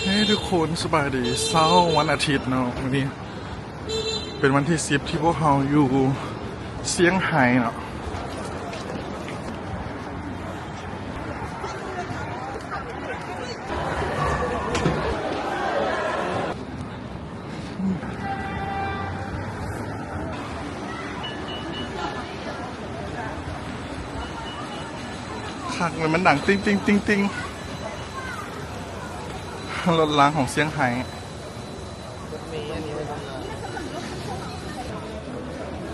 ເຮີ້ຍ ທຸກຄົນ ສະບາຍດີ ເຊົ້າວັນອາທິດເນາະ ມື້ນີ້ເປັນວັນທີສິບ ທີ່ພວກເຮົາຢູ່ຊຽງໄຮ້ເນາະ. ຄັກເລີຍ ມັນດັງຕິງຕິງຕິງຕິງ ລົດລາງຂອງຊຽງໄຮ້.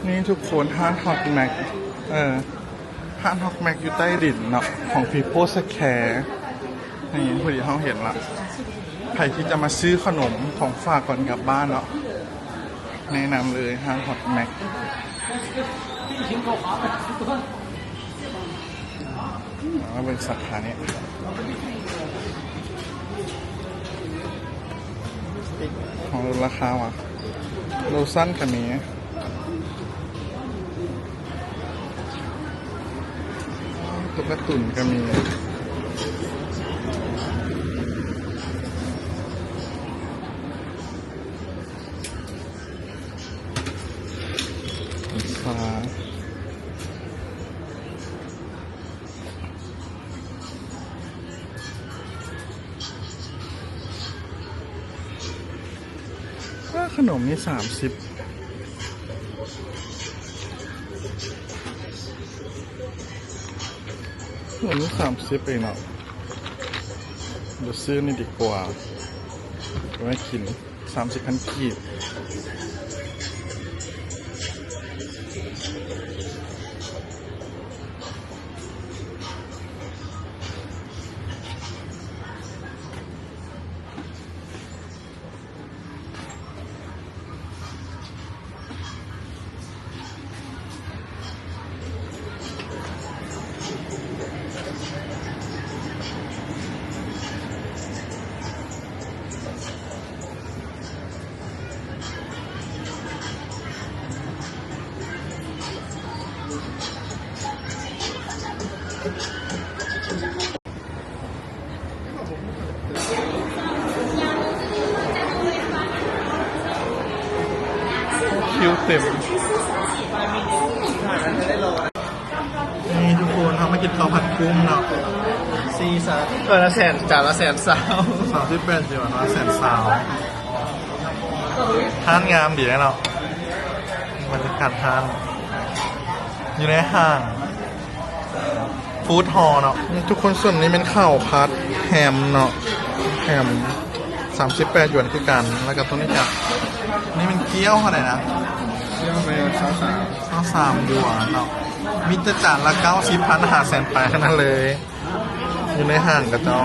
ນີ້ທຸກຄົນ ຮ້ານຮອກແມັກ ເອີ ຮ້ານຮອກແມັກຢູ່ໃຕ້ດິນເນາະ ຂອງ People Square ນີ້ ພໍດີເຮົາເຫັນລະ ໃຜທີ່ຈະມາຊື້ຂະໜົມຂອງຝາກກ່ອນກັບບ້ານເນາະ ແນະນຳເລີຍ ຮ້ານຮອກແມັກ. ມາເບິ່ງສາຂານີ້ ຂອງ ລດລາຄາວ່າ ໂລຊັນກະມີ ໂຕກາຕຸນກະມີ. ຄ່າຂະໜົມນີ້ສາມສິບ ຂະໜົມນີ້ສາມສິບເອງເນາະ. ດຽວຊື້ນີ້ດີກວ່າ ເກັບໄວ້ກິນ ສາມສິບພັນກີບ. ຄິວເຕັມ. ນີ້ທຸກຄົນ ເຮົາມາກິນເຂົ້າຜັດກຸ້ງເນາະ ສີ່ ສາມ ເອີ ລະແສນ ຈານລະແສນຊາວ ສາມສິບແປດຢວນ ລະແສນຊາວ. ຮ້ານງາມດີເນາະ ບັນຍາກາດຮ້ານ ຢູ່ໃນຫ້າງ ຟູດຮໍເນາະ ທຸກຄົນ. ສ່ວນນີ້ແມ່ນເຂົ້າຜັດແຮມເນາະ ແຮມ ສາມສິບແປດຢວນຄືກັນ. ແລ້ວກໍຕົວນີ້ກະ ນີ້ແມ່ນກ້ຽວເທົ່າໃດນະ? ກ້ຽວແມ່ນຊາວສາມ ຊາວສາມຢວນເນາະ. ມີແຕ່ຈານລະເກົ້າສິບພັນ ຫ້າແສນປາຍເທົ່ານັ້ນເລີຍ ຢູ່ໃນຫ້າງຂະເຈົ້າ.